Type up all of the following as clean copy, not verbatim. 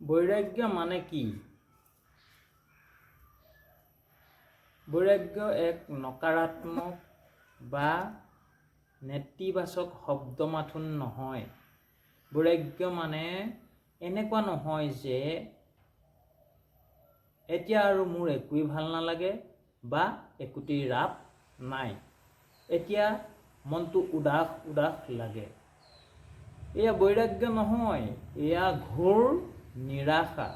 বৈৰাগ্য মানে কি? বৈৰাগ্য এক নকাৰাত্মক বা নেতিবাচক শব্দ মাথোন নহয়। বৈৰাগ্য মানে এনেকুৱা নহয় যে এতিয়া আৰু মোৰ একোৱেই ভাল নালাগে বা একোতেই ৰাপ নাই, এতিয়া মনটো উদাস উদাস লাগে। এয়া বৈৰাগ্য নহয়, এয়া ঘোৰ নিৰাশা।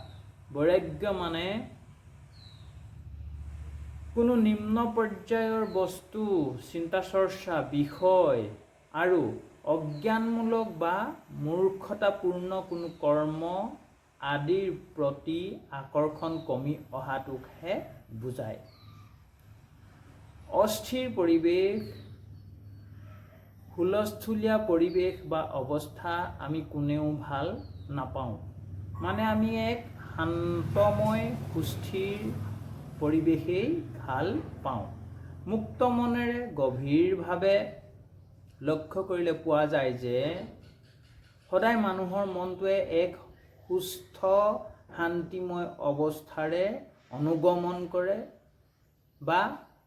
বৈৰাগ্য মানে কোনো নিম্ন পৰ্যায়ৰ বস্তু, চিন্তা চৰ্চা, বিষয় আৰু অজ্ঞানমূলক বা মূৰ্খতাপূৰ্ণ কোনো কৰ্ম আদিৰ প্ৰতি আকৰ্ষণ কমি অহাটোকহে বুজায়। অস্থিৰ পৰিৱেশ, হুলস্থুলীয়া পৰিৱেশ বা অৱস্থা আমি কোনেও ভাল নাপাওঁ। মানে আমি এক শান্তময়, সুস্থিৰ পৰিৱেশেই ভাল পাওঁ। মুক্ত মনেৰে গভীৰভাৱে লক্ষ্য কৰিলে পোৱা যায় যে সদায় মানুহৰ মনটোৱে এক সুস্থ, শান্তিময় অৱস্থাৰে অনুগমন কৰে বা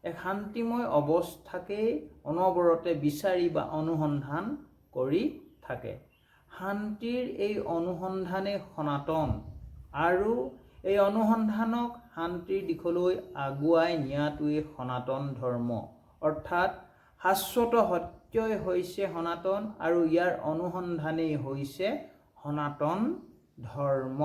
এক শান্তিময় অৱস্থাকেই অনবৰতে বিচাৰি বা অনুসন্ধান কৰি থাকে। শান্তিৰ এই অনুসন্ধানেই সনাতন আৰু এই অনুসন্ধানক শান্তিৰ দিশলৈ আগুৱাই নিয়াটোৱেই সনাতন ধৰ্ম। অৰ্থাৎ শাশ্বত সত্যই হৈছে সনাতন আৰু ইয়াৰ অনুসন্ধানেই হৈছে সনাতন ধৰ্ম।